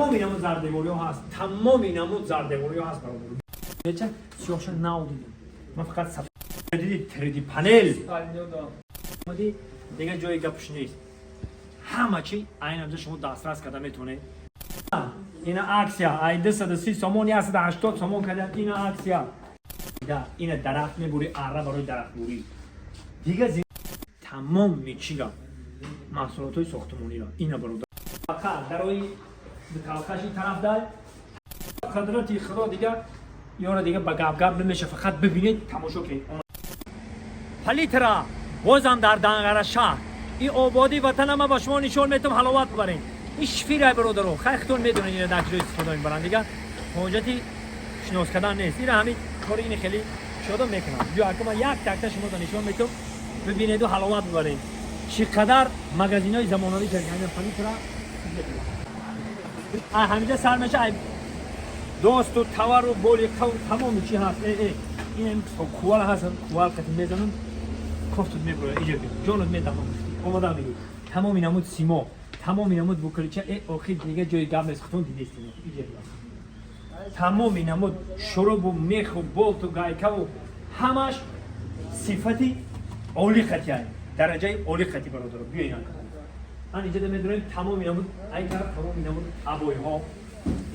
Тамоми намуд зардевориҳо ҳаст, тамоми намуд зардевориҳо ҳаст, бародар. Беча сиёҳша нав дидем. Ман фақат сафед диди, 3D панел. Омади, дигар ҷои гапш нест. Ҳама чи айнан ҷо шумо дастрас карда метавонед. Ина акция, ай 230 сомон 180 сомон кардан, ина акция. Да, ина дарахт мебури, арра барои дарахтбурӣ. Дига тамоми чига маҳсулотҳои сохтмониро ина, бародар. Фақат дарои буталкаши тараф дай қадрати худо, дига ёра дига ба гап гап намеша, фақат бибинед, тамошо кунед. Палитра бозам дар Данғара шаҳр, ин ободии ватанама ба шумо нишон метам, ҳаловат бибаред. Ин шифирай, бародаро, хайхтон медонед, ина дар ҷои истифода мебаранд, дига ҳоҷати шинос кардан нест. Ина ҳамин кори ини хеле шода мекунам. Биё, ака, ман як такта шумо нишон метам, бибинеду ҳаловат бибаред. Чӣ қадар магазинҳои замонавӣ кардем. Палитра ҳаминҷа сар меша, ай досту тавару боли тамоми чи ҳаст. Ин кувал ҳаст, кувал қати мезанам, кофтут мебура, иҷа биё, ҷонут медамам, омада мегӣ. Тамоми намуд симо, тамоми намуд букалича. Охир дига ҷои гап нест, хутон дидестин. Иҷа биё, тамоми намуд шурубу меху болту гайкаву ҳамаш сифати олӣ қатиай, дараҷаи олӣ қати, бародаро. Биё, ина ан иҷода медонем, тамоми намуд ай тараф, тамоми намуд обойҳо,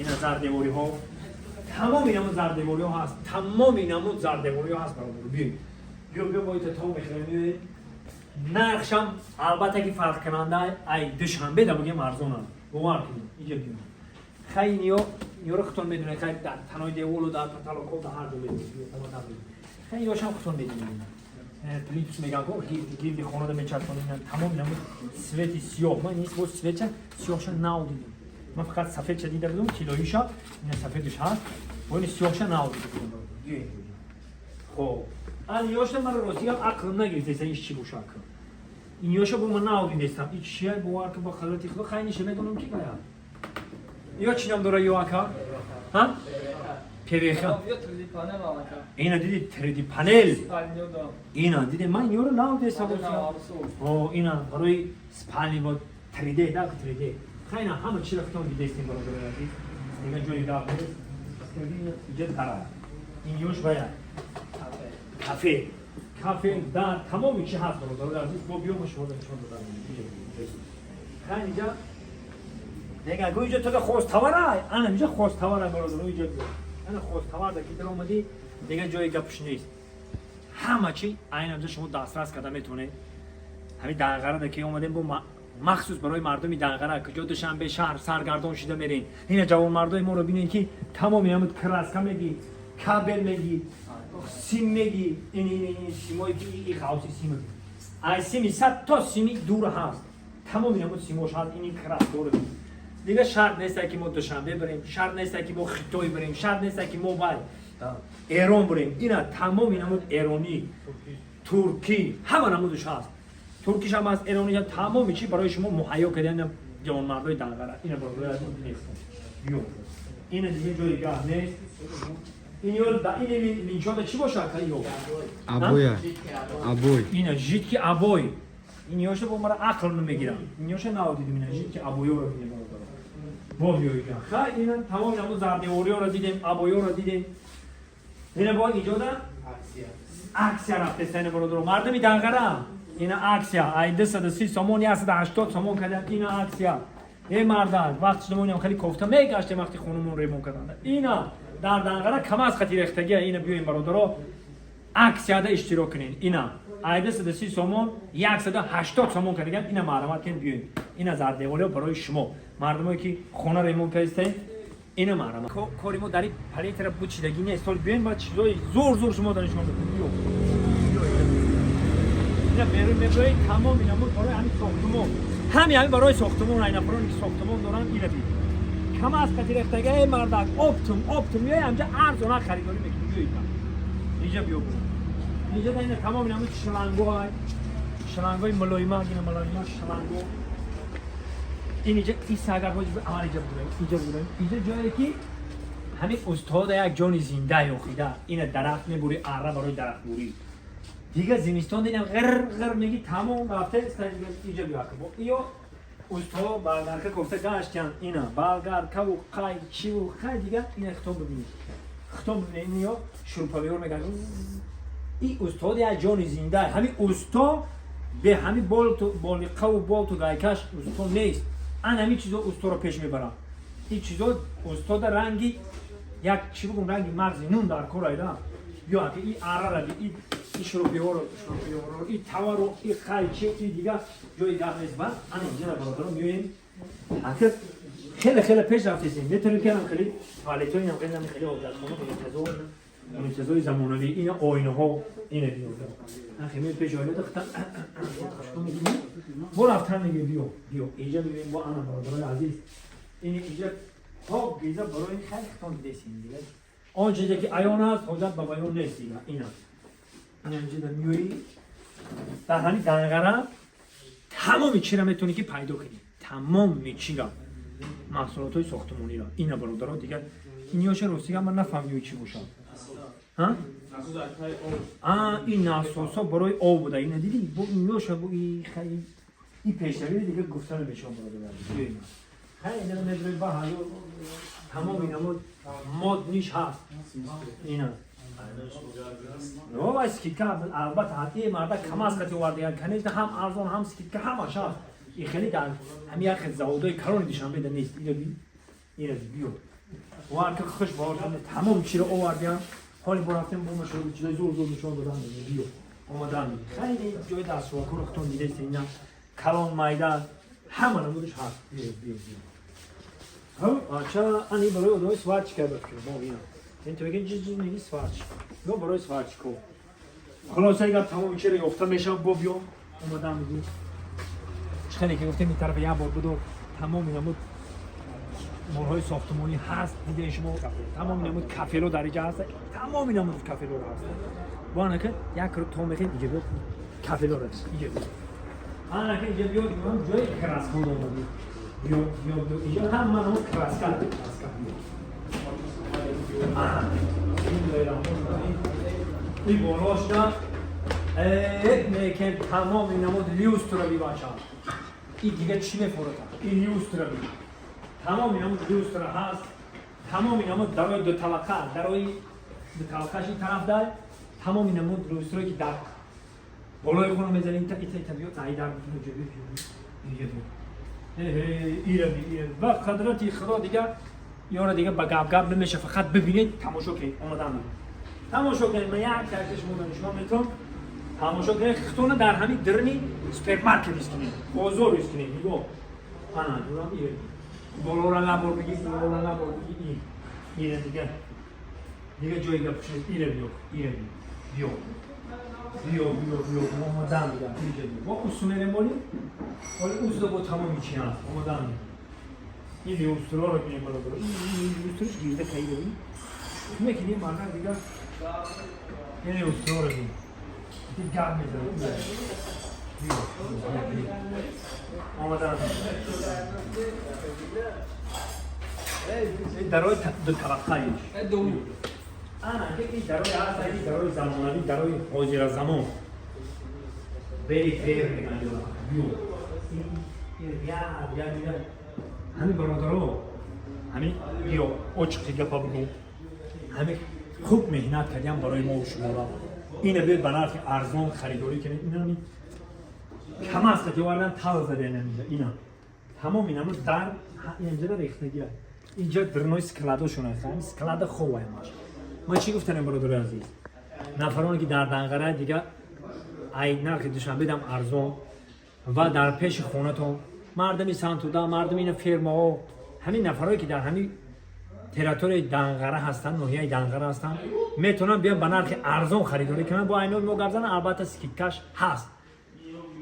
ина зардевориҳо, тамоми намуд зардевориҳо ҳаст, тамоми намуд зардевориҳо ҳаст, бародаро. Биё, биё, биё, бо ита то мехӯрем, меоед. Нархшам албатта ки фарқкунанда, ай Душанбе да бугем арзонам, бовар кунед. Иҷа биё, хай, ниё ниёро хутон медонед, хай, дар танои деволу, дар потолокҳо, дар ҳар ҷо медонед. Хай, ёшам хутон медонед, плинтус меган ко, гирди хонада мечаспонед. Тамоми намуд цвети сиёҳ, ман нист боз цветча сиёҳша нав дидем. Ман фақат сафедша дида будам, тиллоиша, ина сафедш ҳаст, бо ини сиёҳша нав дида будам. Хоб, ан ёшта мара ростигам ақлм нагирифтеса, иш чӣ боша, ака. Ин ёша бо ман нав дидестам, и чия, бовар ка, ба халати худо, хай, ниша медонам ки кая. Ё чӣ ном дора ё, ака? Ҳа, ПВХ. Ина диди, 3D панел. Ина диди, ман ёро нав дестам. О, ина барои спальни бо 3D да, 3D. Хай, ина ҳама чиро худтон дидестем, бародарои азиз. Дига ҷои гап нест. Иҷа дара. Ин ёш вая. Кафе. Кафе дар тамоми чи ҳаст, бародарои азиз. Бо биё, мо шумо нишон додам. Хай, иҷа нега гӯ, иҷа тода хостовара. Ана иҷа хостовара, бародаро, иҷа биё. Ана хостовар да ки даромадӣ, дига ҷои гапш нест. Ҳама чи айнан ҷо шумо дастрас карда метавонед. Ҳамин Данғарада ки омадем, бо махсус барои мардуми Данғара, куҷо Душанбе шаҳр саргардон шида мерен. Ина ҷавонмардои моро бинед, ки тамоми ҳамуд краска мегӣ, кабел мегӣ, сим мегӣ. Ин симое ки и хавси сим, ай сими 100 то сими дур ҳаст, тамоми ҳамуд симош ҳаст. Ини краскаро дига шарт нест, ки мо Душанбе бирем, шарт нест, ки мо Хитой бирем, шарт нест, ки мо вай Эрон бирем. Ина тамоми намуд эронӣ, туркӣ, ҳама намудаш ҳаст, туркиш ҳам ҳаст, эронӣ, тамоми чи барои шумо муҳайё кардем, ҷавонмардои Данғара. Ина, бародари азиз, нест, биё, ина дига ҷои гап нест. Ин ё ин линчода чӣ бошад, ка ё? Обоя. Обой. Ина жидкий обой. Ин ёша бо мара ақл намегирам, ин ёша нав дидим. Ина жидкий обойёро бинем, бародаро. Бо биёида, хай, ина тамоми намуд зардевориёро дидем, обойёро дидем. Ина бо иҷода акция рафтеста, ина, бародаро, мардуми Данғара, ина акция, ай 230 сомон 180 сомон кардам. Ина акция. Э, мардак, вақти шумо хеле кофта мегаштем, вақти хонумон ремонт карданд. Ина дар Данғара камаз хати рехтагия. Ина биёем, бародаро, акцияда иштирок кунед. Ина ай 230 сомон 180 сомон кардаган. Ина маълумат кунед, биёем. Ина зардеволиҳо барои шумо, мардумое ки хона ремонт кардистед, ина маълумат. Кори мо дар ин палитра бучидагӣ нест. Ҳол биёем, ба чизои зур зур шумо нишон медиҳем. Биё, ина берун меброед, тамоми намуд барои ҳамин сохтумон, ҳами барои сохтумон, ай нафароне ки сохтумон доранд, ина би кама аз қати рехтага. Э, мардак, оптом оптом меои, ҳамҷа арзона харидорӣ мекунӣ. Биёед, инҷа биё, инҷа да ина тамоми намуд шланго, шлангои мулоимак, ина мулоимак шланго. Ин иҷа иса агар боз аввал иҷа будем, инҷа будем, инҷа ҷое ки ҳамин устода як ҷони зинда ёхида. Ина дарахт мебурӣ, арра барои дарахтбурӣ. Дига зимистон дидам, ғир ғир меги, тамом рафта. Иҷа биё, иё. Усто болгарка кофта гаштян, ина болгаркаву қайчиву хай дига. Ина хитон бибинед, хитон бибинед, ино шуруповёр меган. И устод як ҷони зинда. Ҳами усто бе ҳами болту болиқаву болту гайкаш усто нест. Ан ҳами чизо усторо пеш мебарам. Ин чизо устода ранги як чӣ бигум, ранги мағзи нун дар кор айда. Биё аки, и арара би, и шурупиҳоро, шурупиҳоро, и тавару, и қайчи, и дига ҷои гап нест. Ба ана инҷа, бародаро, меоем. Аки, хеле хеле пеш рафтесем. Метавонем ки ам хеле туалетҳои ам хеле, хеле ҳоҷатхона, унитазои замонавӣ, ина оинаҳо, ина биё. Ахи, ме пеш оина дахта мегирем, бо рафтан мегирем. Биё, биё, инҷа мебинем. Бо ана, бародарои азиз, ин инҷа то гиза барои хеле хитон дидесем. Дига он чизе ки аён аст, ҳоҷат ба баён нест. Дига ина инҷа миёӣ, дар ҳамин Данғара тамоми чиро метавонӣ ки пайдо кунӣ, тамоми чиро, маҳсулотҳои сохтмониро. Ина, бародаро, дигар инёша ростига ман нафаҳмидам чӣ бошад. А ин насосҳо барои об буда. Ина дидӣ, бо инёша, бо и пешравӣ дига гуфта намешавад, бародар. Хай, ина медрои ба ҳаё, тамоми намуд мод ниш ҳаст. Ина ва скидка албатта ҳатии марда камаз қати овардаган, конечно, ҳам арзон, ҳам скидка, ҳамаш ҳаст. И хеле дар ҳами як хел заводои калони Душанбеда нест. Ина би, ина биё, варка хуш бовар, тамом чиро овардиам. Ҳоли бо рафтем, бо машҳур чизои зур зур нишон додан. Биё, омадан, хеле ҷои дастшӯякоро худтон дидест. Ина калон, майда, ҳама намудаш ҳаст. Биё, биё, биё. Ача, ани барои одамои сварщика бафикр мо. Ина ин то мегӯян ҷиз ҷиз меги, сварщик ё барои сварщико. Хулоса, гап, тамоми чиро ёфта мешавад. Бо биё, омадан мегӯ, чӣ хеле ки гуфтем, ин тарафа як бор будо, тамоми намуд молҳои сохтмонӣ ҳаст. Дидаи шумо, тамоми намуд кафело дар иҷа ҳаст, тамоми намуд кафелоро ҳаст. Бо анака як то мехем, иҷа биё, кафелоро иҷа биё. Анака иҷа биё, ҷои краска омадӣ. Биё, биё, биё, иҷа ҳама намуд краска, краска. Биё, бисмиллоҳир. И болошда мекем, тамоми намуд люстра бибача. И дига чӣ мефурӯта? И люстра би, тамоми намуд люстра ҳаст, тамоми намуд дарои дуталақа, дарои дуталақаш ин тараф дай, тамоми намуд люстрое ки дар болои хона мезанӣ. Ита, ита, ита, биё, ай дар инҷа биё, инҷа биё, ира би, ира ба қадрати Худо. Дига ёра дига ба гап гап намеша, фақат бибинед, тамошо кунед, омадан тамошо кунед. Ман як якаш шумо нишон метавон, тамошо кунед. Хитона дар ҳамин дирни супермаркет ис кунед, бозор ис кунед. Нигоҳ, ана дурам, ира болора набор биги, болора набор биги. Ира дига, дига ҷои гап шуд. Ира биё, ира биё, биё, биё, биё, омадан дига инҷа биё. Бо усу мерем, боли боли усуда бо тамоми чи ҳаст. Омадан, ин люстроро бинем, бародаро. Ин люстрош гирда каида бин, мекунем мардак. Дига ин люстроро бин, гап мезанад. Биё, биё, омадан, дарои дутабақаиш. Ана ин дарои ҳаст, ин дарои замонавӣ, дарои ҳозиразамон, бери фер мегӯянд. Биё, ҳамин, бародаро, ҳамин биё, очиқи гапа бигӯ, ҳамин хуб меҳнат кардиам барои мо шуморо. Ина биёд, ба нархи арзон харидорӣ кунед. Ина кам аст ки овардан, тал задан инҷа. Ина тамоми намуд дар инҷа рехтагия, инҷа дирнои складошон аст, ҳамин склада ховаямаш. Ман чӣ гуфтанем, бародари азиз? Нафароне ки дар Данғара, дига ай нархи Душанбедам арзон ва дар пеши хонатон, мардами Сантуда, мардами ина фермаҳо, ҳамин нафарое ки дар ҳамин территорияи Данғара ҳастанд, ноҳияи Данғара ҳастанд, метавонанд биён, ба нархи арзон харидорӣ кунанд. Бо айнои мо гап зананд, албатта скидкаш ҳаст.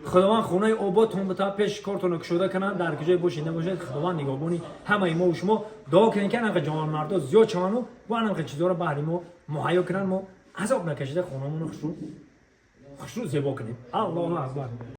Худованд хонаи ободтон бита, пеш кортонро кушода кунанд. Дар куҷое бошед, набошед, Худованд нигаҳбони ҳамаи мо шумо. Дуо кунед, ки анамқа ҷавонмардо зиёд шаванду бо анамқа чизҳоро баҳри мо муҳайё кунанд, мо азоб накашида хонамонро хушрӯ хушрӯ зебо кунем. Аллоҳу акбар.